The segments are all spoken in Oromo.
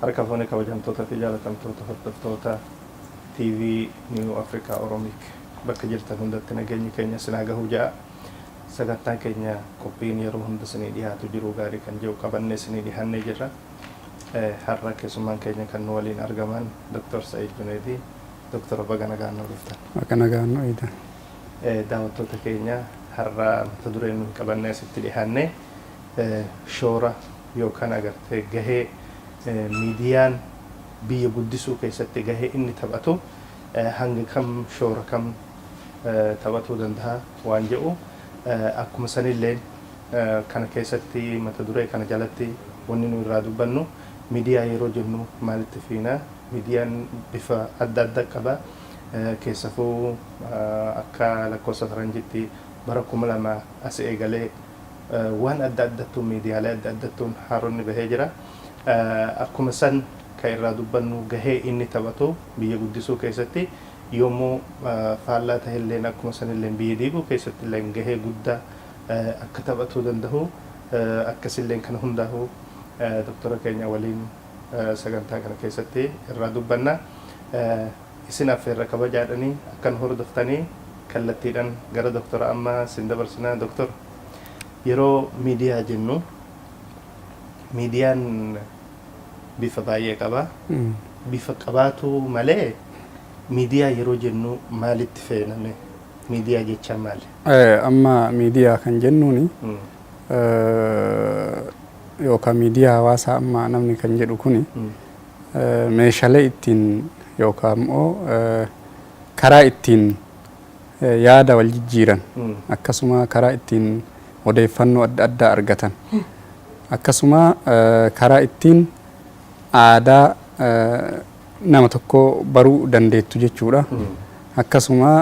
Harka fuune, kabajamtoota fi jaalatamtoota hordoftoota TV New Africa Oromic, bakka jirtan hundatti nageenyi keenya sinaa gahuu ja'a. Sagantaan keenya qophiin yeroo hunda isinii dhiyaatu "Jiruu Gaarii" kan jedhu qabannee isinii dhiyaannee jirra. Har'a keessummaan keenya kan nu waliin argaman Dr. Sa'id Juneedi. Dr. baga nagaan nu dhuftan. Baga nagaan nu eegdan. Daawwattoota keenya, har'a mata dureen nuyi qabannee asitti dhiyaanne shoora yookaan agartee gahee miidiyaan biyya guddisuu keessatti gahee inni taphatu hanga kam, shoora kam taphatuu danda'a waan jedhu, akkuma sanillee kana keessatti mata duree kana jalatti wanni nu irraa dubbannu, miidiyaa yeroo jennu maalitti fiina? Miidiyaan bifa adda adda qaba. Keessafuu akka lakkoofsa faranjitti bara 2000 as eegalee waan adda addattuun, miidiyaalee adda addattuun haaronni bahee jira. Akkuma san kan irraa dubbannu gahee inni taphatu biyya guddisuu keessatti, yommuu faallaa ta'elleen akkuma sanilleen biyya diiguu keessatti illee gahee guddaa akka taphatuu danda'u, akkasilleen kana hundaa'u doktora keenya waliin sagantaa kana keessatti irraa dubbanna. Isin affeerra kabajaadhanii akkan hordoftanii kallattiidhaan gara doktora amma isin dabarsina. Doktor, yeroo miidiyaa jennu miidiyaan bifa baay'ee qaba. Bifa qabaatu malee miidiyaa yeroo jennu maalitti feename? Miidiyaa jechaan maali? Amma miidiyaa kan jennuuni yookaan miidiyaa hawaasaa amma namni kan jedhu kuni meeshaalee ittiin yookaan immoo karaa ittiin yaada wal jijjiiran, akkasuma karaa ittiin odeeffannoo adda addaa argatan, akkasuma karaa ittiin aadaa nama tokko baruu dandeettu jechuudha. Akkasuma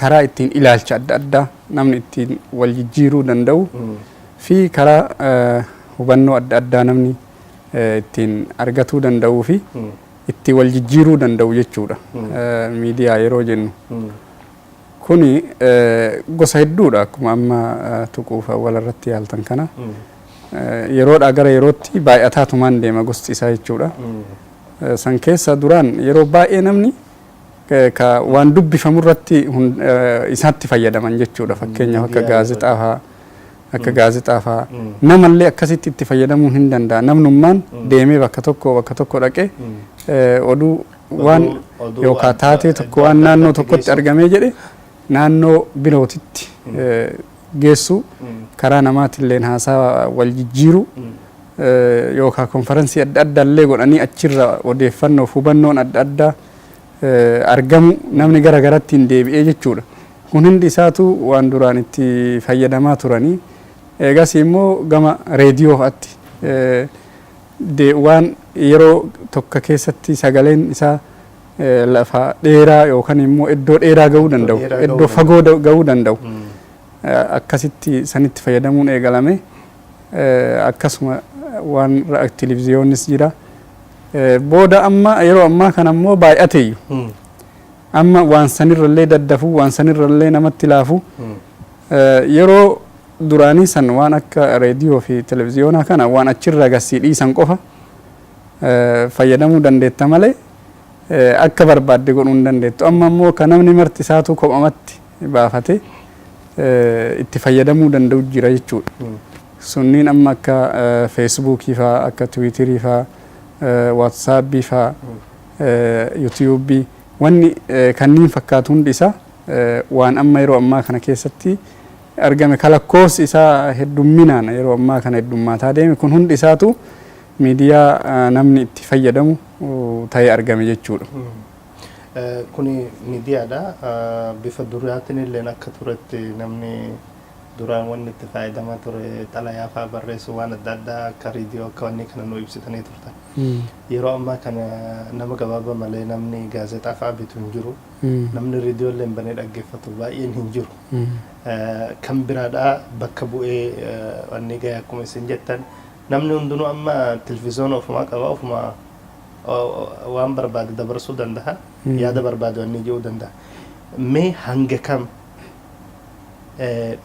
karaa ittiin ilaalcha adda addaa namni ittiin wal jijjiiruu danda'u fi karaa hubannoo adda addaa namni ittiin argatuu danda'uu fi itti wal jijjiiruu danda'u jechuudha. Miidiyaa yeroo jennu. Kuni gosa hedduudha, akkuma amma tuquuf walirratti yaaltan kana. Yeroodhaa gara yerootti baay'ataatumaan deema gosti isaa jechuudha. San keessa duraan yeroo baay'ee namni ka waan dubbifamu irratti isaatti fayyadaman jechuudha. Fakkeenyaaf akka gaazexaa fa'aa, akka gaazexaa fa'aa namallee akkasitti itti fayyadamuu hin danda'a. Namnummaan deemee bakka tokko bakka tokko dhaqee oduu waan yookaan taatee tokko waan naannoo tokkotti argamee jedhe naannoo birootitti geessu, karaa namaatilleen haasaa wal jijjiiru yookaan konferansii adda addaa illee godhanii achirra odeeffannoof hubannoon adda addaa argamu, namni gara garatti hin deebi'ee jechuudha. Kun hundi isaatu waan duraan itti fayyadamaa turanii. Eegas immoo gama reediyoo fa'aatti waan yeroo tokko keessatti sagaleen isaa lafa dheeraa yookaan immoo iddoo dheeraa gahuu danda'u, iddoo fagoo gahuu danda'u. Akkasitti sanitti fayyadamuun eegalame. Akkasuma waan televiziyoonnis jira. Booda amma yeroo ammaa kana immoo baay'ateeyyu. Amma waan sanirrallee daddafuu, waan sanirrallee namatti laafu. Yeroo duraanii san waan akka reediyoo fi televiziyoonaa kana waan achirraa gassii dhiisan qofa fayyadamuu dandeetta malee akka barbaadde godhuu hin dandeettu. Amma immoo kan namni marti isaatu kophamatti baafate itti fayyadamuu danda'u jira jechuudha. Sunniin amma akka Feesbuukii fa'aa, akka Tiwiitirii fa'aa, Waatsaapbii fa'aa, Yuutiyuubii, wanni kanneen fakkaatu hundi isaa waan amma yeroo ammaa kana keessatti argame, kalakkoofsi isaa heddumminaan yeroo ammaa kana heddummaataa deeme kun hundi isaatu miidiyaa namni itti fayyadamu ta'ee argame jechuudha. Kuni miidiyaadha. Bifa duraatiin illee akka turetti namni duraan wanni itti fayyadamaa ture xalayaa fa'aa barreessuu, waan adda addaa akka reediyoo, akka wanni kana nu ibsitanii turtan. Yeroo ammaa kana nama gabaabaa malee namni gaazexaa fa'aa bitu hin jiru. Namni reediyoo illee banee dhaggeeffatu baay'een hin jiru. Kan biraadhaa bakka bu'ee wanni gahe, akkuma isin jettan, namni hundinuu amma televiziyoona ofumaa qaba, ofumaa waan barbaade dabarsuu danda'a. Yaada barbaade wanni jedhuu danda'a. Mee hanga kam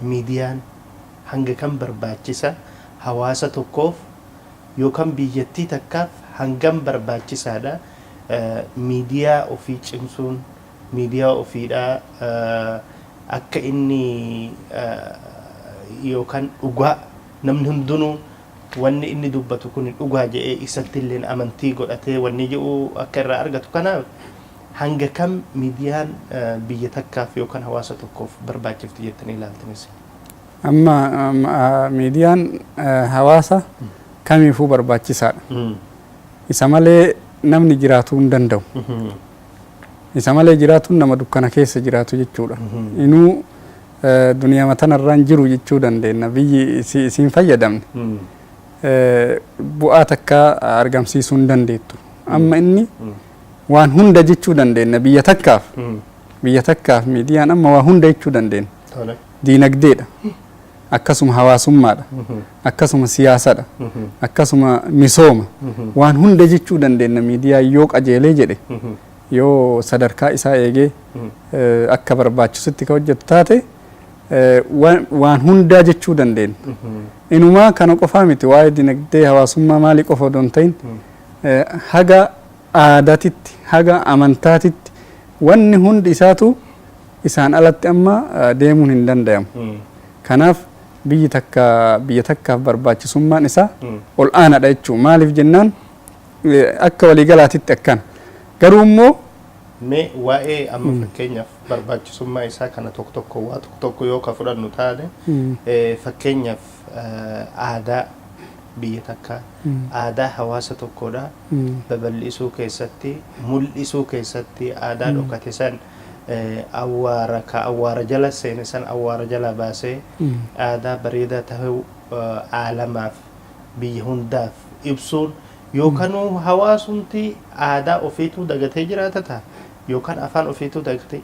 miidiyaan hanga Hanga kam barbaachisa hawaasa tokkoof yookaan biyyattii takkaaf, hangam barbaachisaadha miidiyaa ofii cimsuun, miidiyaa ofiidhaa akka inni yookaan dhugaa namni hundinuu wanni inni dubbatu kun dhugaa jedhee isatti illee amantii godhatee wanni jedhu akka irraa argatu, kanaaf hanga kam miidiyaan biyya takkaaf yookaan hawaasa tokkoof barbaachifti jettanii ilaaltanis? Amma miidiyaan hawaasa kamiifuu barbaachisaadha. Isa malee namni jiraatuu hin danda'u. Isa malee jiraatuun nama dukkana keessa jiraatu jechuudha. Inuu duniyaa tanarraan jiru jechuu dandeenya. Biyyi isiin fayyadamne bu'aa takka argamsiisuu hin dandeettu. Amma inni waan hunda jechuu dandeenya biyya takkaaf. Biyya takkaaf miidiyaan amma waa hunda jechuu dandeenya. Diinagdeedha. Akkasuma hawaasummaadha. Akkasuma siyaasadha. Akkasuma misooma. Waan hunda jechuu dandeenya miidiyaa yoo qajeelee jedhe, yoo sadarkaa isaa eegee akka barbaachisutti ka hojjetu taate, waan hundaa jechuu dandeenya. Inumaa kana qofaa miti, waa'ee dinagdee, hawaasummaa, maalii qofa odoo hin ta'in, haga aadaatitti, haga amantaatitti, wanni hundi isaatu isaan alatti amma deemuun hin danda'amu. Kanaaf biyyi takka, biyya takkaaf barbaachisummaan isaa ol aanaadha jechuudha. Maaliif jennaan, akka waliigalaatitti akkana. Garuu immoo Mee waa'ee amma fakkeenyaaf barbaachisummaa isaa kana tokko tokko, waa tokko tokko yoo ka fudhannu taane, fakkeenyaaf aadaa biyya takkaa, aadaa hawaasa tokkodha babal'isuu keessatti, mul'isuu keessatti, aadaa dhokate san, awwaara ka awwaara jala seene san awwaara jala baasee aadaa bareedaa tahuu aalamaaf, biyya hundaaf ibsuun, yookaan hawaasumti aadaa ofiituu dagatee jiraata ta'a, yookaan afaan ofiituu dagatee,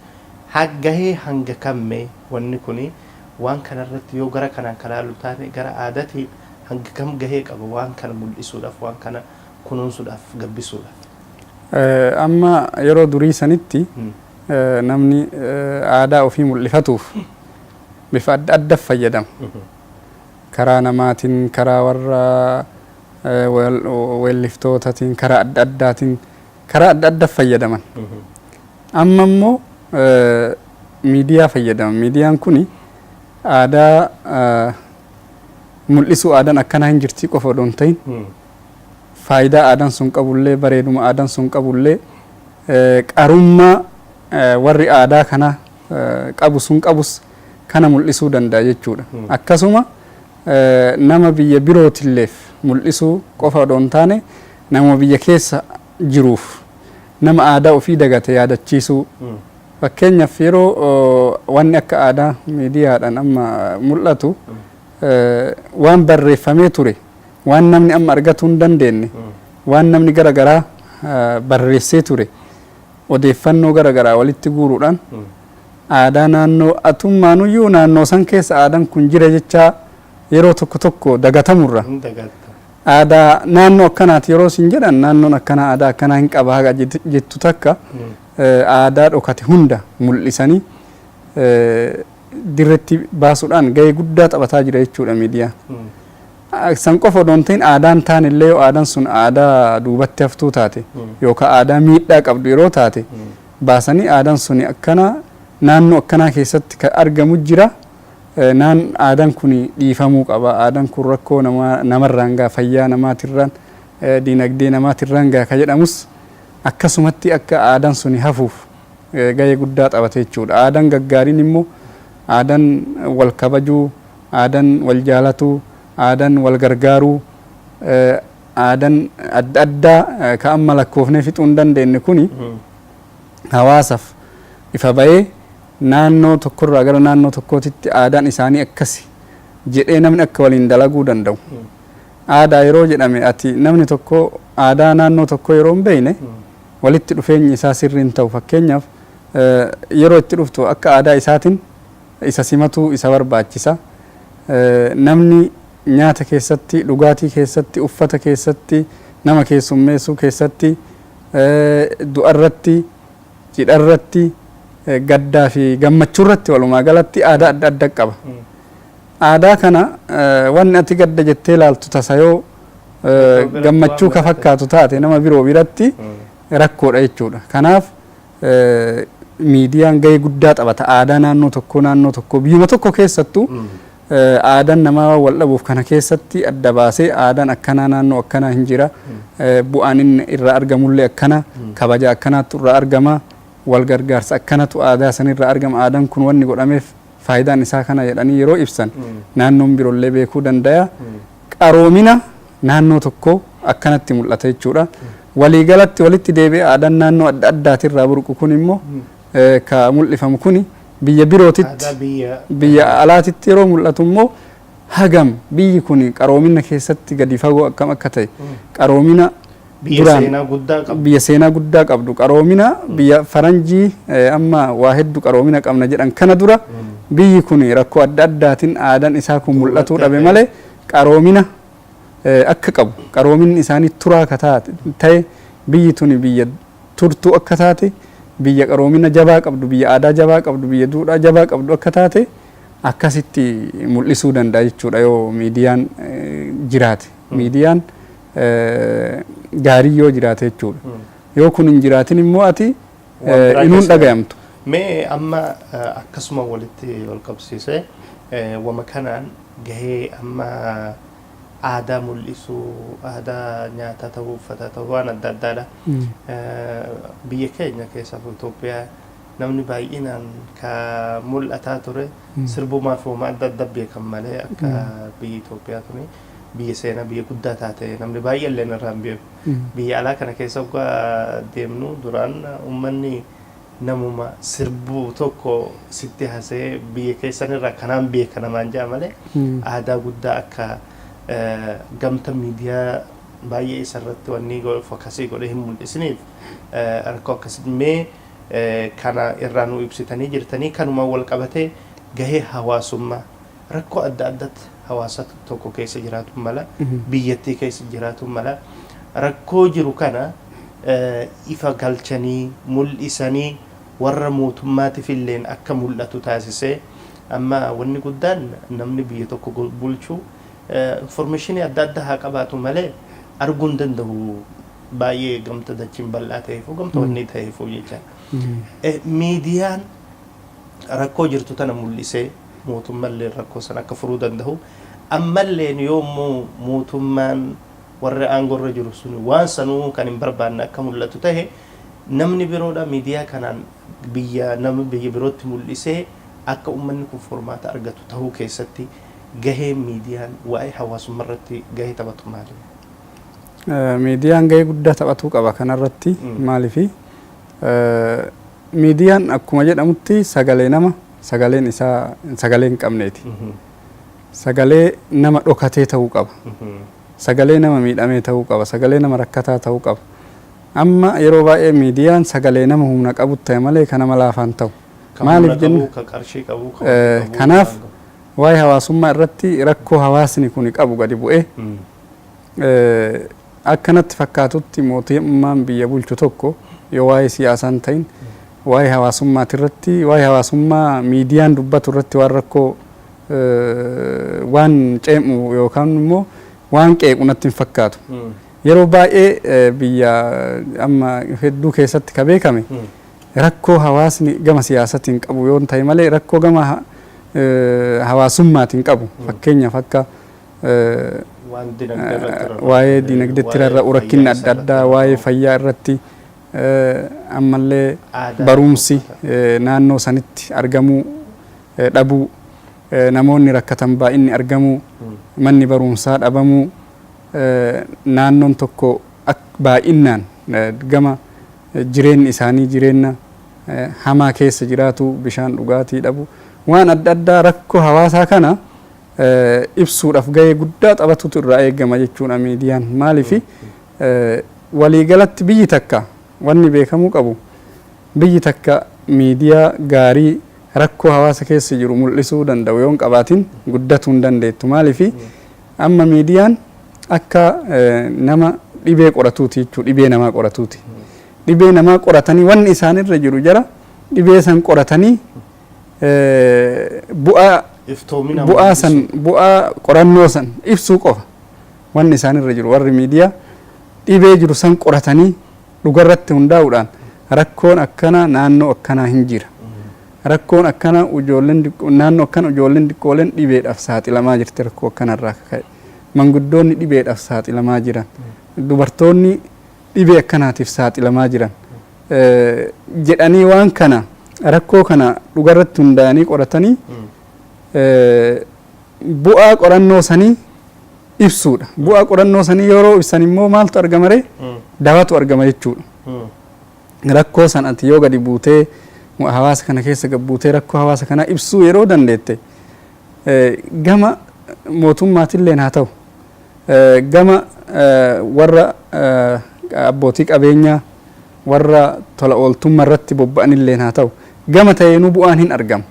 gahee hanga kammee wanni kuni waan kanarratti yoo gara kanaan kalaalu taane, gara aadaatiin hanga kam gahee qaba waan kana mul'isuudhaaf, waan kana kunuunsuudhaaf, gabbisuudhaaf? Amma yeroo durii sanitti namni aadaa ofii mul'ifatuuf bifa adda adda fayyadama. Karaa namaatiin, karaa warra weelliftootatiin, karaa adda addaatiin, karaa adda adda fayyadaman. Amma immoo miidiyaa fayyadaman. Miidiyaan kuni aadaa mul'isuu, aadaan akkanaa hin jirtii qofa odoo hin ta'in, faayidaa aadaan sun qabullee, bareeduma aadaan sun qabullee, qarummaa warri aadaa kana qabu sun qabus kana mul'isuu danda'a jechuudha. Akkasuma nama biyya birootiilleef mul'isuu qofa odoo hin taane, nama biyya keessa jiruuf, nama aadaa ofii dagate yaadachiisuu. Fakkeenyaaf yeroo wanni akka aadaa miidiyaadhaan amma mul'atu, waan barreeffamee ture, waan namni amma argatuu hin dandeenye, waan namni gara garaa barreessee ture, odeeffannoo gara garaa walitti guuruudhaan aadaa naannoo atummaanuyyuu naannoo san keessa aadaan kun jira jechaa yeroo tokko tokko dagatamurra, aadaa naannoo akkanaati yeroo isin jedhan, naannoon akkanaa aadaa akkanaa hin qaba haga jettu takka, aadaa dhokate hunda mul'isanii dirretti baasuudhaan gahee guddaa taphataa jira jechuudha miidiyaan. San qofa odoo hin ta'in, aadaan taan illee yoo aadaan sun aadaa duubatti haftuu taate yookaan aadaa miidhaa qabdu yeroo taate, baasanii aadaan sun akkana naannoo akkanaa keessatti kan argamu jira. Naan aadaan kun dhiifamuu qaba. Aadaan kun rakkoo namarraan gaha, fayyaa namaatirraan, diinagdee namaatirraan gaha ka jedhamus, akkasumatti akka aadaan sun hafuuf gahee guddaa taphate jechuudha. Aadaan gaggaariin immoo aadaan wal kabajuu, aadaan wal jaalatuu, aadaan wal gargaaruu, aadaan adda addaa ka amma lakkoofnee fixuu hin dandeenye kuni hawaasaaf ifa bahee, naannoo tokkorraa gara naannoo tokkootitti aadaan isaanii akkasi jedhee namni akka waliin dalaguu danda'u. Aadaa yeroo jedhame, ati namni tokko aadaa naannoo tokko yeroo hin beekne walitti dhufeenyi isaa sirrii hin ta'u. Fakkeenyaaf yeroo itti dhuftu akka aadaa isaatiin isa simatuu isa barbaachisa. Namni nyaata keessatti, dhugaatii keessatti, uffata keessatti, nama keessummeessuu keessatti, du'arratti, cidharratti, gaddaa fi gammachuu irratti, walumaa galatti aadaa adda adda qaba. Aadaa kana wanni ati gadda jettee ilaaltu tasa yoo gammachuu ka fakkaatu taate nama biroo biratti rakkoodha jechuudha. Kanaaf miidiyaan gahee guddaa taphata. Aadaa naannoo tokkoo, naannoo tokkoo, biyyuma tokko keessattuu aadaan namaa waan wal dhabuuf, kana keessatti adda baasee aadaan akkanaa naannoo akkanaa hin jira. Bu'aan inni irraa argamullee akkana, kabaja akkanaatu irraa argama, wal gargaarsa akkanatu aadaa sanirraa argama, aadaan kun wanni godhameef faayidaan isaa kana jedhanii yeroo ibsan naannoon biroollee beekuu danda'a. Qaroomina naannoo tokkoo akkanatti mul'ata jechuudha. Waliigalatti walitti deebi'ee aadaan naannoo adda addaatirraa burqu kun immoo ka mul'ifamu kuni biyya birootitti, biyya alaatitti yeroo mul'atu immoo hagam biyyi kun qaroomina keessatti gadi fagoo akkam akka ta'e, qaroomina biyya seenaa guddaa qabdu, biyya seenaa guddaa qabdu, qaroomina biyya faranjii amma waa hedduu qaroomina qabna jedhan kana dura biyyi kun rakkoo adda addaatiin aadaan isaa kun mul'atuu dhabe malee qaroomina akka qabu, qaroominni isaanii turaa akka ta'e, biyyi tuni biyya turtuu akka taate, biyya qaroomina jabaa qabdu, biyya aadaa jabaa qabdu, biyya duudhaa jabaa qabdu akka taate akkasitti mul'isuu danda'a jechuudha yoo miidiyaan jiraate. Miidiyaan gaarii yoo jiraate jechuudha. Yoo kun hin jiraatin immoo ati inuun dhagayamtu. Mee amma akkasuma walitti wal qabsiisee wama kanaan gahee amma aadaa mul'isuu, aadaa nyaataa ta'uu, uffataa ta'uu, waan adda addaadha. Biyya keenya keessaa Itoophiyaa namni baay'inaan ka mul'ataa ture sirbumaa fi wama adda adda beekan malee akka biyya Itoophiyaa tuni biyya seenaa, biyya guddaa taate namni baay'ee illee irraa hin beeku. Biyya alaa kana keessa waggaa deemnu duraan uummanni namuma sirbuu tokko sitti hasee biyya keessan irraa kanaan beeka namaan jedha malee aadaa guddaa akka gamta miidiyaa baay'ee isarratti wanni focus godhee hin mul'isiniif rakkoo akkasii. Mee kana irraa nu ibsitanii jirtanii, kanuma wal qabatee gahee hawaasummaa, rakkoo adda addatti hawaasa tokko keessa jiraatu mala, biyyattii keessa jiraatu mala, rakkoo jiru kana ifa galchanii mul'isanii warra mootummaatiif illeen akka mul'atu taasisee, amma wanni guddaan namni biyya tokko bulchu information adda addaa haa qabaatu malee arguu hin danda'u, baay'ee gamta dachiin bal'aa ta'eefu, gamta wanni ta'eefu jecha. Miidiyaan rakkoo jirtu tana mul'isee mootummaallee rakkoo sana akka furuu danda'u, ammallee yoommoo mootummaan warri aangorra jiru sun waan sanuu kan hin barbaanne akka mul'atu ta'e, namni biroodha miidiyaa kanaan biyya nama biyya birootti mul'isee akka uummanni kun furmaata argatu ta'uu keessatti gahee miidiyaan waa'ee hawaasummaa irratti gahee taphatu maali? Miidiyaan gahee guddaa taphatuu qaba kanarratti. Maaliifi, miidiyaan akkuma jedhamutti sagalee nama sagaleen isaa sagalee hin qabneeti. Sagalee nama dhokatee ta'uu qaba. Sagalee nama miidhamee ta'uu qaba. Sagalee nama rakkataa ta'uu qaba. Amma yeroo baay'ee miidiyaan sagalee nama humna qabu ta'e malee kan nama laafaan ta'u. Maaliif jenna? Kanaaf waa'ee hawaasummaa irratti rakkoo hawaasni kun qabu gadi bu'ee akkanatti fakkaatutti mootummaan biyya bulchu tokko yoo waa'ee siyaasaa hin ta'in waa'ee hawaasummaati irratti, waa'ee hawaasummaa miidiyaan dubbatu irratti waan rakkoo waan ceemu yookaan immoo waan qeequ natti hin fakkaatu. Yeroo baay'ee biyya amma hedduu keessatti ka beekame rakkoo hawaasni gama siyaasatiin qabu yoo ta'e malee rakkoo gama hawaasummaatiin qabu, fakkeenyaaf akka waa'ee dinagdeetti rarra'u, rakkinni adda addaa waa'ee fayyaa irratti, ammallee barumsi naannoo sanitti argamuu dhabuu, namoonni rakkatan baay'inni argamuu, manni barumsaa dhabamuu, naannoon tokko baay'inaan gama jireenyi isaanii jireenya hamaa keessa jiraatu, bishaan dhugaatii dhabu, waan adda addaa rakkoo hawaasaa kana ibsuudhaaf gahee guddaa taphatutu irraa eegama jechuudha miidiyaan. Maaliifi, waliigalatti biyyi takka wanni beekamuu qabu, biyyi takka miidiyaa gaarii rakkoo hawaasa keessa jiru mul'isuu danda'u yoo hin qabaatin guddatuu hin dandeettu. Maaliifi, amma miidiyaan akka nama dhibee qoratuuti jechuudha, dhibee namaa qoratuuti. Dhibee namaa qoratanii wanni isaanirra jiru jara dhibee san qoratanii bu'aa Iftoomina bu'aa san mul'isuu. Bu'aa qorannoo san ibsuu qofa wanni isaanirra jiru. Warri miidiyaa dhibee jiru san qoratanii dhugarratti hundaa'uudhaan rakkoon akkana naannoo akkanaa hin jira. Rakkoon akkana ijoolleen naannoo akkana ijoolleen xiqqooleen dhibeedhaaf saaxilamaa jirti, rakkoo akkanarraa akka ka'e. Manguddoonni dhibeedhaaf saaxilamaa jiran. Dubartoonni dhibee akkanaatiif saaxilamaa jiran. Jedhanii waan kana, rakkoo kana dhugarratti hundaa'anii qoratanii bu'aa qorannoo sanii ibsuudha. Bu'aa qorannoo sanii yeroo ibsan immoo maaltu argama ree? Dawatu argama jechuudha. Rakkoo san ati yoo gadi buutee, hawaasa kana keessa gad buutee rakkoo hawaasa kanaa ibsuu yeroo dandeette, gama mootummaatilleen haa ta'u, gama warra abbootii qabeenyaa, warra tola ooltummaa irratti bobba'anilleen haa ta'u, gama ta'eenuu bu'aan hin argamu.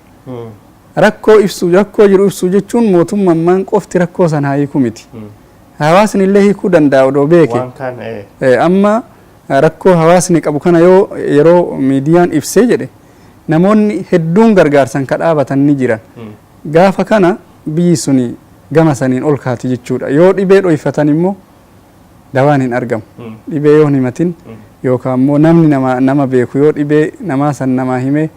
Rakkoo ibsuu, rakkoo jiru ibsuu jechuun mootummaan qofti rakkoo sana haa hiikuu miti. Hawaasni illee hiikuu danda'a odoo beeke. Waan kaan Amma rakkoo hawaasni qabu kana yoo yeroo miidiyaan ibsee jedhe, namoonni hedduun gargaarsan ka dhaabatan ni jiran. Gaafa kana biyyi suni gama saniin ol kaati jechuudha. Yoo dhibee dhoyfatan immoo dawaan hin argamu. Dhibee yoo hin himatin yookaan immoo namni nama beeku yoo dhibee namaa san namaa himee,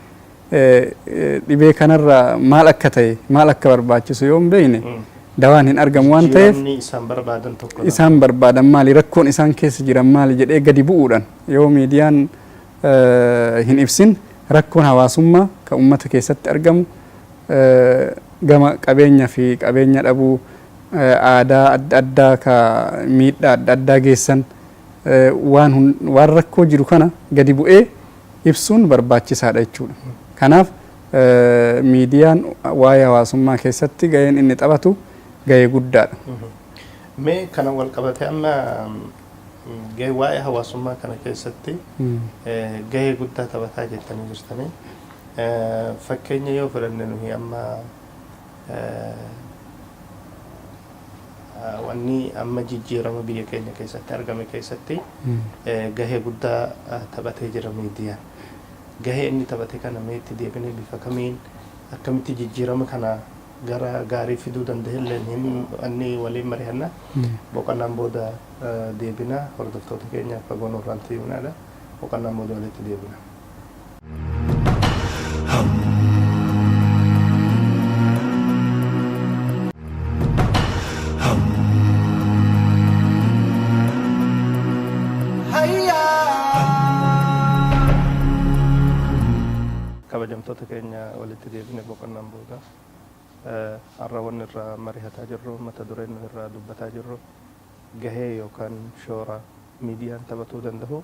dhibee kanarra maal akka ta'e, maal akka barbaachisu yoo hin beekne, dawaan hin argamu waan ta'eef Jijjiiramni isaan barbaadan tokko isaan barbaadan maali, rakkoon isaan keessa jiran maali jedhee gadi bu'uudhaan yoo miidiyaan hin ibsin, rakkoon hawaasummaa kan uummata keessatti argamu gama qabeenya fi qabeenya dhabuu, aadaa adda addaa ka miidhaa adda addaa geessan, waan rakkoo jiru kana gadi bu'ee ibsuun barbaachisaadha jechuudha. Kanaaf miidiyaan waa'ee hawaasummaa keessatti gaheen inni taphatu gahee guddaadha. Mee kana wal qabatee amma gahee waa'ee hawaasummaa kana keessatti gahee guddaa taphataa jettanii jirtanii. Fakkeenya yoo fudhanne, nuyi amma wanni amma jijjiirama biyya keenya keessatti argame keessatti gahee guddaa taphatee jira miidiyaan. Gahee inni taphate kana mee itti deebinee bifa kamiin, akkamitti jijjiirama kana gara gaarii fiduu danda'ellee hin inni waliin mari'anna. Boqonnaan booda deebina. Hordoftoota keenya fagoo nurraan ta'uunaadha. Boqonnaan booda walitti deebina. Kabajamtoota keenya, walitti deebine boqonnaan booda. Har'a wanni irraa mari'ataa jirru, mata dureen nu irraa dubbataa jirru, gahee yookaan shoora miidiyaan taphatuu danda'u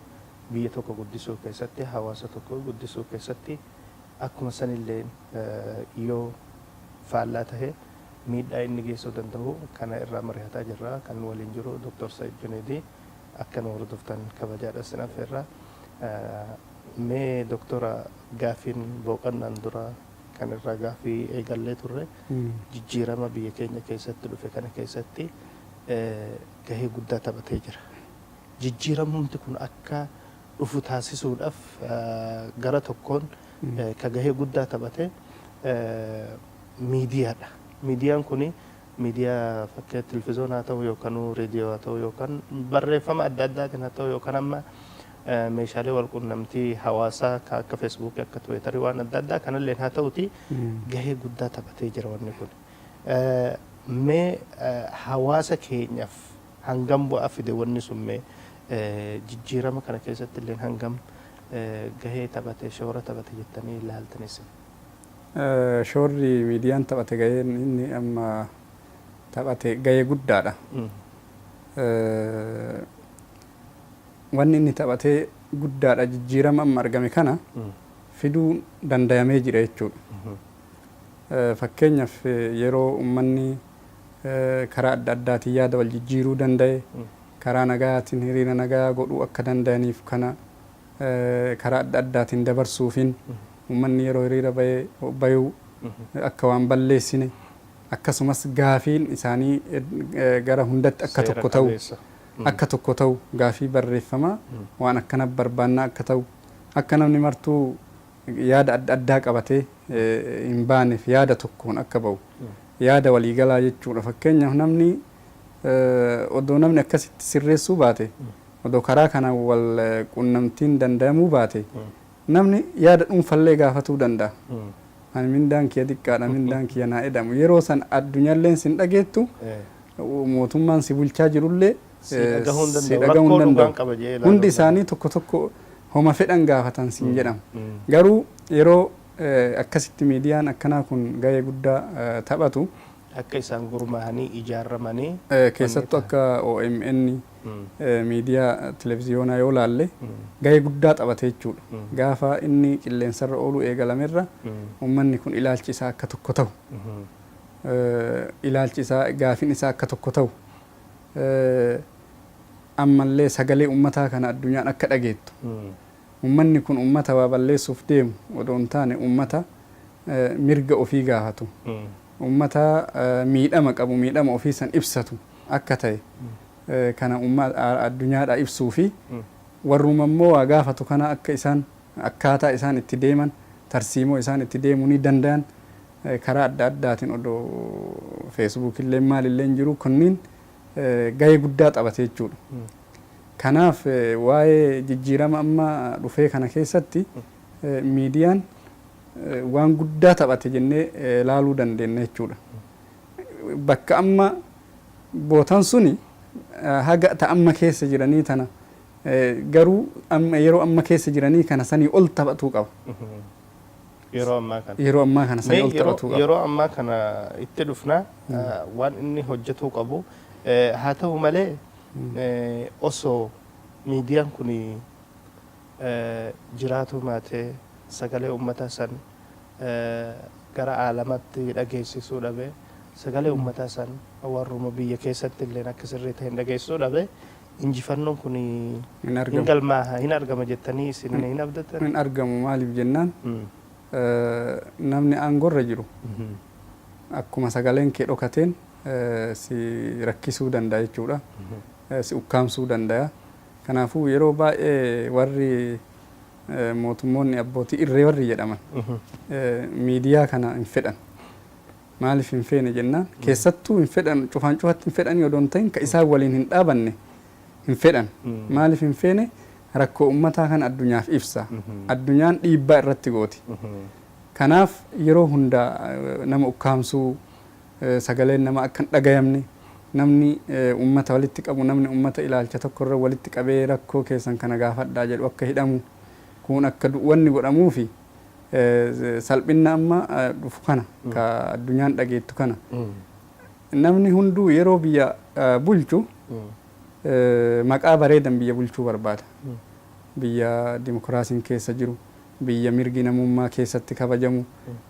biyya tokko guddisuu keessatti, hawaasa tokko guddisuu keessatti, akkuma sanillee yoo faallaa tahe miidhaa inni geessuu danda'u kana irraa mari'ataa jirra. Kan waliin jiru Dr. Said Juneedi. Akka nu hordoftan kabajaadha sin affeerra. Mee doktora, gaafiin boqonnaan dura kan irraa gaafii eegallee turre, jijjiirama biyya keenya keessatti dhufe kana keessatti gahee guddaa taphatee jira. Jijjiiramumti kun akka dhufu taasisuudhaaf gara tokkoon ka gahee guddaa taphate miidiyaadha. Miidiyaan kuni miidiyaa fakkii televizyoonaa haa ta'u yookaan reediyoo haa ta'u yookaan barreeffama adda addaatiin haa ta'u yookaan amma meeshaalee walqunnamtii hawaasaa kan akka Feesbuukii, akka Tiwiitarii, waan adda addaa kanallee haa ta'uti, gahee guddaa taphatee jira wanni kun. Mee hawaasa keenyaaf hangam bu'aa fide wanni sun? Mee jijjiirama kana keessatti illee hangam gahee taphate, shoora taphate jettanii ilaaltanis? Shoorri miidiyaan taphate, gaheen inni amma taphate gahee guddaadha. Wanni inni taphatee guddaadha, jijjiirama amma argame kana fiduu danda'amee jira jechuudha. Fakkeenyaaf, yeroo uummanni karaa adda addaatiin yaada wal jijjiiruu danda'e, karaa nagayaatiin hiriira nagayaa godhuu akka danda'aniif kana karaa adda addaatiin dabarsuufiin, uummanni yeroo hiriira bayuu akka waan balleessine, akkasumas gaafiin isaanii gara hundatti akka tokko ta'u, akka tokko ta'u, gaafii barreeffamaa waan akkana barbaannaa akka ta'u, akka namni martuu Yaada adda addaa qabatee hin baaneef yaada tokkoon akka ba'u, yaada waliigalaa jechuudha. Fakkeenyaaf, namni odoo namni akkasitti sirreessuu baate, odoo karaa kana wal qunnamtiin danda'amuu baate, namni yaada dhuunfallee gaafatuu danda'a. Ani mindaan kiyya xiqqaadha, mindaan kiyya naa edamu. Yeroo san addunyaalleen sin dhageettu, mootummaan si bulchaa jirullee si dhagahuu hin si danda'u. Dhagahuu hin Rakkoo dhugaan danda'u. qaba jedhee ilaaluu Hundi hin isaanii tokko tokko homa fedhan gaafatan siin jedhama. danda'u. Garuu yeroo akkasitti miidiyaan akkanaa kun gahee guddaa taphatu akka isaan gurmaa'anii ijaarramanii keessattuu akka OMN miidiyaa televiziyoonaa yoo laalle gahee guddaa taphate jechuudha. Gaafa inni qilleensarra ooluu eegalamerra uummanni kun ilaalchi isaa akka tokko ta'u, ilaalchi isaa, gaafin isaa akka tokko ta'u, ammallee sagalee uummataa kana addunyaan akka dhageettu, uummanni kun uummata waa balleessuuf deemu odoo hin taane uummata mirga ofii gaafatu, uummata miidhama qabu, miidhama ofii san ibsatu akka ta'e kana addunyaadhaa ibsuu fi warruma immoo waa gaafatu kana akka isaan akkaataa isaan itti deeman, tarsiimoo isaan itti deemuu ni danda'an karaa adda addaatiin odoo Feesbuukillee maalillee hin jiru kunniin gahee guddaa taphate jechuudha. Kanaaf waa'ee jijjiirama amma dhufee kana keessatti miidiyaan waan guddaa taphate jennee laaluu dandeenya jechuudha. Bakka amma bootan suni haga ta amma keessa jiranii tana garuu amma yeroo amma keessa jiranii kana sanii ol taphatuu qaba. Yeroo ammaa kana. Yeroo ammaa kana sanii ol taphatuu qaba. Yeroo ammaa kana itti dhufna, waan inni hojjetuu qabu. Haa ta'u malee, osoo miidiyaan kun jiraatu maatee sagalee uummataa san gara aalamatti dhageessisuu dhabe, sagalee uummataa san warruma biyya keessatti illee akka sirrii ta'e hin dhageessisuu dhabe, injifannoon kun hin hin argamu. Galmaa hin argama jettanii isin hin abdatan? Hin argamu. Maaliif jennaan, namni aangorra jiru akkuma sagaleen kee dhokateen si rakkisuu danda'a jechuudha. Si ukkaamsuu danda'a. Kanaafuu yeroo baay'ee warri mootummoonni abbootii irree warri jedhaman miidiyaa kana hin fedhan. Maaliif hin feene jennaan, keessattuu hin fedhan, cufaan cufatti hin fedhanii odoo hin ta'in, ka isaan waliin hin dhaabanne hin fedhan. Maaliif hin feene? Rakkoo uummataa kana addunyaaf ibsa. Addunyaan dhiibbaa irratti gooti. Kanaaf yeroo hunda nama ukkaamsuu, sagaleen nama akka hin dhagayamne, namni uummata walitti qabu, namni uummata ilaalcha tokko irra walitti qabee rakkoo keessan kana gaafadhaa jedhu akka hidhamu, kun akka wanni godhamuufi salphinna amma dhufu kana ka addunyaan dhageettu kana namni hunduu yeroo biyya bulchu maqaa bareedan biyya bulchuu barbaada. Biyya dimokiraasiin keessa jiru, biyya mirgi namummaa keessatti kabajamu,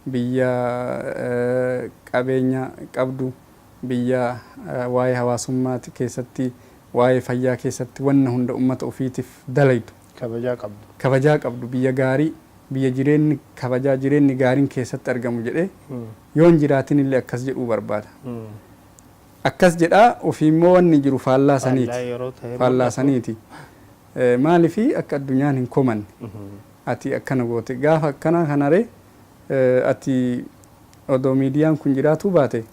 biyya qabeenya qabdu, biyya waa'ee hawaasummaa keessatti, waa'ee fayyaa keessatti wanna hunda ummata ofiitiif dalaydu. Kabajaa qabdu. Kabajaa qabdu, biyya gaarii, biyya jireenyi kabajaa, jireenyi gaariin keessatti argamu jedhee yoon jiraatin illee akkas jedhuu barbaada. Akkas jedhaa ofii immoo wanni jiru faallaa saniiti. Faallaa yeroo ta'e Faallaa mul'atu. saniiti. Maalifi akka addunyaan hin komanne ati akkana goote? Gaafa akkanaa kanaree ati odoo miidiyaan kun jiraatuu baate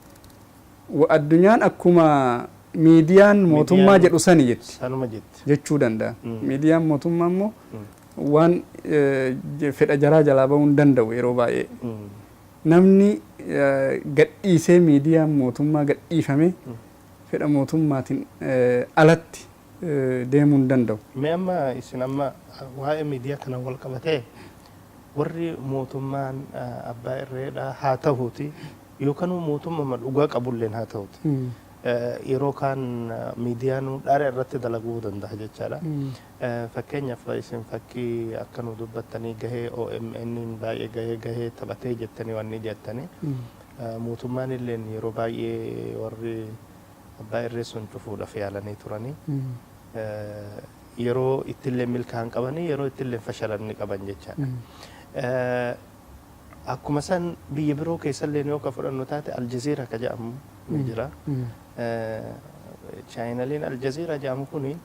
addunyaan akkuma miidiyaan mootummaa Miidiyaan jedhu sani jetti sanuma jetti. Jechuu danda'a. Miidiyaan mootummaa immoo waan fedha jaraa jalaa bahuu hin danda'u yeroo baay'ee. Namni gadhiisee miidiyaan mootummaa gadhiifamee fedha mootummaatiin alatti deemuu hin danda'u. Mee amma isin amma waa'ee miidiyaa kanaan wal qabatee warri mootummaan abbaa irreedha haa ta'uuti yookaan mootummaa dhugaa qabulleen haa ta'uuti. Yeroo kaan miidiyaan dhara irratti dalaguu danda'a jechaadha. Fakkeenyaaf, isin fakkii akka nu dubbattanii gahee OMN baay'ee gahee taphatee jettanii waan jettanii, mootummaan illeen yeroo baay'ee warri abbaa irree sun cufuudhaaf yaalanii turanii. Yeroo ittillee milkaa'an qabanii, yeroo ittillee fashalan ni qaban jechaadha. Akkuma san biyya biroo keessallee yoo ka fudhannu taate, Aljazeera ka jedhamu ni jira. Chaayinaliin Aljazeera jedhamu kuni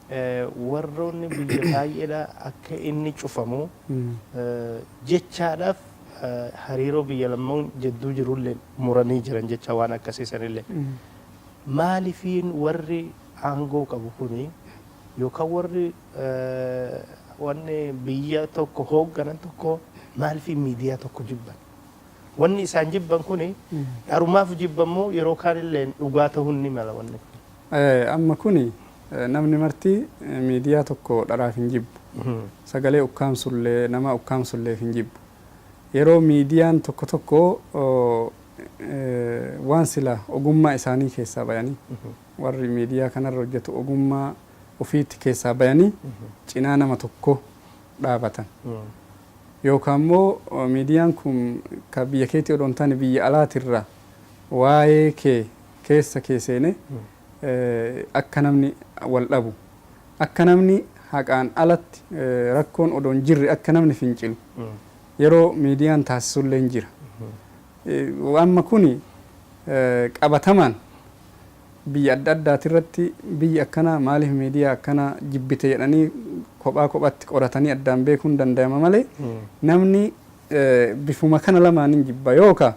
Warroonni biyya baay'eedha akka inni cufamu jechaadhaaf hariiroo biyya lammaan jidduu jirullee muranii jiran jecha waan akkasiisanillee. Maalifiin warri aangoo qabu kuni yookaan warri wanni biyya tokko hoogganan tokko maalifiin miidiyaa tokko jibban? Wanni isaan jibban kuni dharumaaf jibban moo yeroo kaanillee dhugaa ta'uun ni mala wanni kun? Amma kuni namni marti miidiyaa tokko dharaaf hin jibbu. Sagalee ukkaamsullee, nama ukkaamsulleef hin jibbu. Yeroo miidiyaan tokko tokko waan sila ogummaa isaanii keessaa bayanii, warri miidiyaa kanarra hojjetu ogummaa ofiitti keessaa bayanii cinaa nama tokko dhaabatan. Yookaan immoo miidiyaan kun ka biyya keetii odoo hin taane biyya alaatirraa waa'ee kee keessa kee seenee akka namni wal dhabu, akka namni haqaan alatti rakkoon odoo hin jirre akka namni fincilu yeroo miidiyaan taasisullee hin jira. Amma kuni qabatamaan biyya adda addaatirratti biyyi akkanaa maaliif miidiyaa akkanaa jibbite jedhanii kophaa kophatti qoratanii addaan beekuun danda'ama malee, namni bifuma kana lamaaniin jibba, yookaan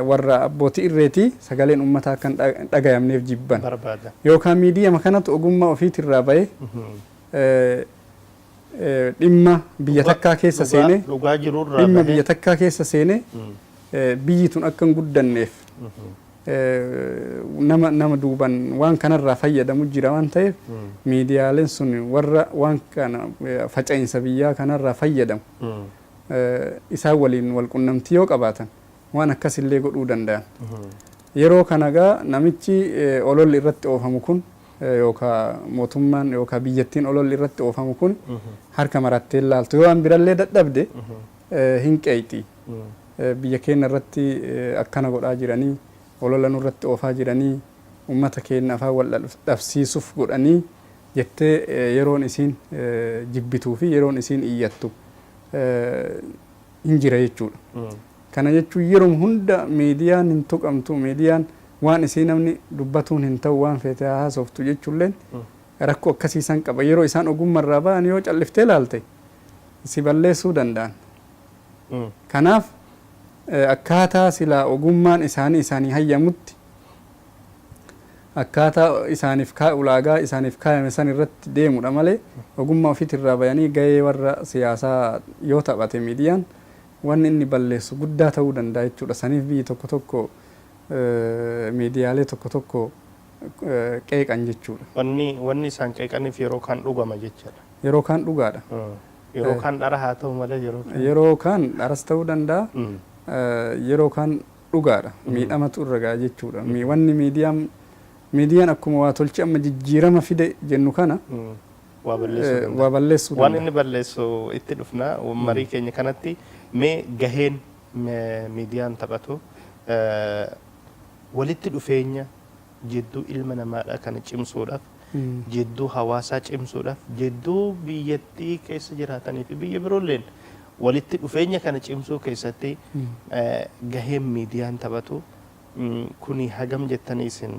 warra abbootii irreetii sagaleen uummataa akka hin dhagayamneef jibban barbaada. Yookaan miidiyama kanatu ogummaa ofiitirraa bahee dhimma biyya takkaa keessa seenee Dhugaa jirurraa dhimma biyya takkaa keessa seenee biyyi tun akka hin guddanneef nama duuban waan kanarraa fayyadamu jira waan ta'eef, miidiyaaleen sun warra waan kana faca'insa biyyaa kanarraa fayyadamu isaan waliin wal qunnamtii yoo qabaatan waan akkasillee godhuu danda'an. Yeroo kana gaa namichi ololli irratti oofamu kun yookaan mootummaan yookaan biyyattiin ololli irratti oofamu kun harka marattee ilaaltu, yoo waan birallee dadhabde hin qeeyxi. Biyya keenya irratti akkana godhaa jiranii, olola nurratti oofaa jiranii, uummata keenya afaan wal dhabsiisuuf godhanii jettee yeroon isiin jibbituu fi yeroon isiin iyyattu hin jira jechuudha. Kana jechuun yeroo hunda miidiyaan hin tuqamtu, miidiyaan waan isii namni dubbatuun hin ta'u, waan feete haa haasoftu jechuulleen rakkoo akkasiisan qaba. Yeroo isaan ogummarraa ba'an yoo calliftee ilaalte si balleessuu danda'an. Kanaaf akkaataa silaa ogummaan isaanii isaanii hayyamutti, akkaataa isaaniif ulaagaa isaaniif kaayame san irratti deemudha malee, ogummaa ofiitirraa bayanii gahee warra siyaasaa yoo taphate miidiyaan wanni inni balleessu guddaa ta'uu danda'a jechuudha. Saniif biyyi tokko tokko miidiyaalee tokko tokko qeeqan jechuudha. Wanni isaan qeeqaniif yeroo kaan dhugama jechuudha. Yeroo kaan dhugaadha. Yeroo kaan dhara haa ta'u malee yeroo kaan. Yeroo kaan dharas ta'uu danda'a. Yeroo kaan dhugaadha. Miidhamatu irra ga'a jechuudha. Wanni miidiyaan akkuma waa tolchi amma jijjiirama fide jennu kana waa balleessuu danda'a. Waa balleessuu Waan danda'a. inni balleessu itti dhufna marii keenya kanatti. Mee gaheen miidiyaan taphatu walitti dhufeenya jidduu ilma namaadha kana cimsuudhaaf, jidduu hawaasaa cimsuudhaaf, jidduu biyyattii keessa jiraatanii fi biyya biroolleen walitti dhufeenya kana cimsuu keessatti gaheen miidiyaan taphatu kuni hagam jettanii isin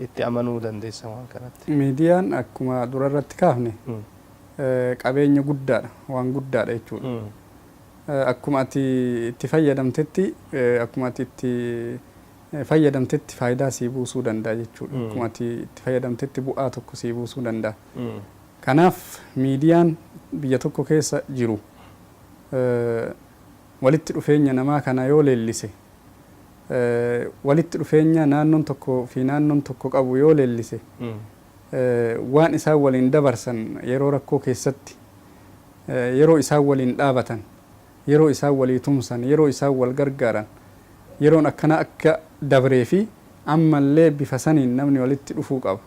itti amanuu dandeessan waan kanatti? Miidiyaan akkuma dura irratti kaafne qabeenya guddaadha, waan guddaadha jechuudha. Akkuma ati itti fayyadamtetti, akkuma ati itti fayyadamtetti faayidaa sii buusuu danda'a jechuudha. Akkuma ati itti fayyadamtetti bu'aa tokko sii buusuu danda'a. Kanaaf miidiyaan biyya tokko keessa jiru walitti dhufeenya namaa kana yoo leellise, walitti dhufeenya naannoon tokko fi naannoon tokko qabu yoo leellise, waan isaan waliin dabarsan yeroo rakkoo keessatti yeroo isaan waliin dhaabatan, yeroo isaan walii tumsan, yeroo isaan wal gargaaran, yeroon akkana akka dabree fi ammallee bifa saniin namni walitti dhufuu qaba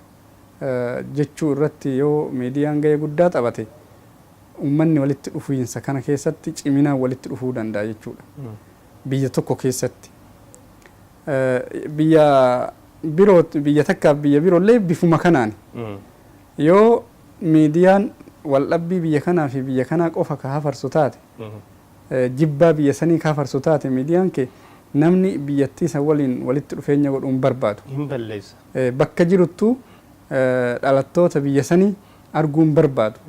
jechuu irratti yoo miidiyaan gahee guddaa taphate, uummanni walitti dhufiinsa kana keessatti ciminaan walitti dhufuu danda'a jechuudha. Biyya tokko keessatti. Biyya biroo, biyya takkaaf biyya biroollee bifuma kanaani. Yoo miidiyaan waldhabbii biyya kanaa fi biyya kanaa qofa ka hafarsu taate, jibbaa biyya sanii ka hafarsu taate miidiyaan kee, namni biyyattii san waliin walitti dhufeenya godhuun barbaadu. Hin balleessa. Bakka jiruttuu Dhalattoota biyya sanii arguun barbaadu.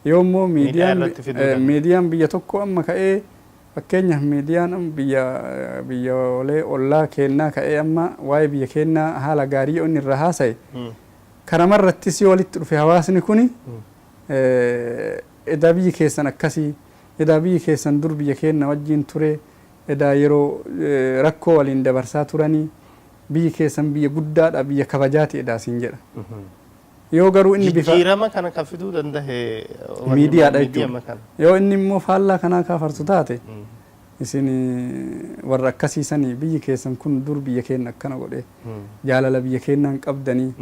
Yoo immoo Miidhaa miidiyaan irratti fiduu danda'a. Miidiyaan biyya tokko amma ka'ee, fakkeenyaaf miidiyaan amma biyyoolee ollaa keennaa ka'ee amma waa'ee biyya keennaa haala gaarii yoo inni irraa haasa'e, kanamarrattis yoo walitti dhufe, hawaasni kuni edaa biyyi keessan akkasii, edaa biyyi keessan dur biyya keenna wajjin ture, edaa yeroo rakkoo waliin dabarsaa turanii, biyyi keessan biyya guddaadha, biyya kabajaati edaa siin jedha. Yoo garuu inni bifa Jijjiirama kana kan fiduu danda'e wanni miidiyaadha miidiyama jechuudha. kana. Yoo inni immoo faallaa kanaa kaafarsu taate, isin warra akkasiisanii, biyyi keessan kun dur biyya keenya akkana godhe, jaalala biyya keenyaan qabdanii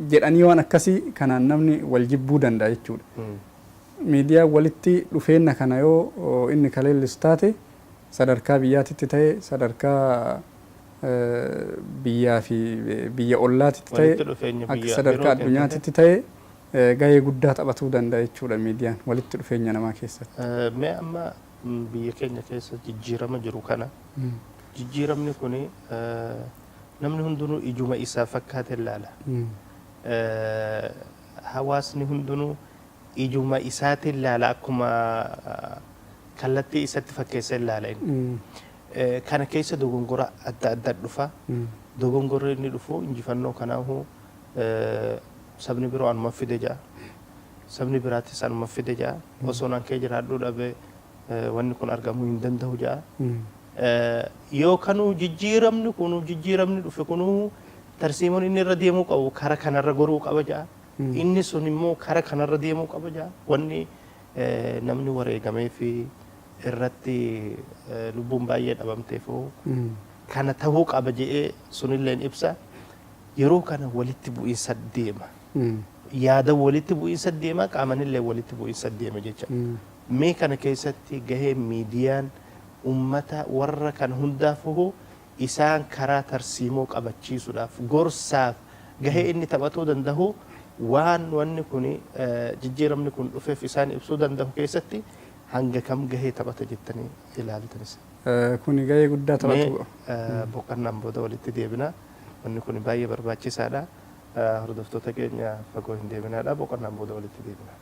jedhanii, waan akkasii kanaan namni wal jibbuu danda'a jechuudha. Miidiyaan walitti dhufeenna kana yoo inni kaleellisu taate, sadarkaa biyyaatitti ta'e, sadarkaa biyyaa fi biyya ollaatitti ta'e, Walitti dhufeenya akka biyya sadarkaa birootiin ta'e. Addunyaatitti ta'e, gahee guddaa taphatuu danda'a jechuudha miidiyaan walitti dhufeenya namaa keessatti. Mee amma biyya keenya keessa jijjiirama jiru kana, jijjiiramni kuni namni hundinuu ijuma isaa fakkaate ilaala. Hawaasni hundinuu ijuma isaatiin ilaala, akkuma kallattii isatti fakkeessa ilaala inni. Kana keessa dogongora adda addaa dhufa. Dogongorri inni dhufu injifannoo kanaafuu sabni biroo anuma fide ja'a. Sabni biraattis anuma fide ja'a. Osoo nan kee jiraadhuu dhabe wanni kun argamuu hin danda'u ja'a. Yoo kanuu jijjiiramni kunuu, jijjiiramni dhufe kunuu, tarsiimoon inni irra deemuu qabu kara kanarra goruu qaba ja'a. Inni sun immoo kara kanarra deemuu qaba ja'a. Wanni namni wareegamee fi irratti lubbuun baay'ee dhabamteefuu kana tahuu qaba je'ee sunilleen ibsa. Yeroo kana walitti bu'iinsa deema. Yaada walitti bu'iinsa deema, qaamanillee walitti bu'iinsa deema jecha. Mee kana keessatti gahee miidiyaan ummata warra kan hundaafuu isaan karaa tarsiimoo qabachiisuudhaaf gorsaaf gahee inni taphatuu danda'u, waan wanni kun jijjiiramni kun dhufeef isaan ibsuu danda'u keessatti hanga kam gahee taphata jettanii ilaaltanis? Kuni gahee guddaa Mee taphatu. Boqonnaan booda walitti deebina. Wanni kun baay'ee barbaachisaadha. Hordoftoota keenya, fagoo hin deebinaadha. Boqonnaan booda walitti deebina.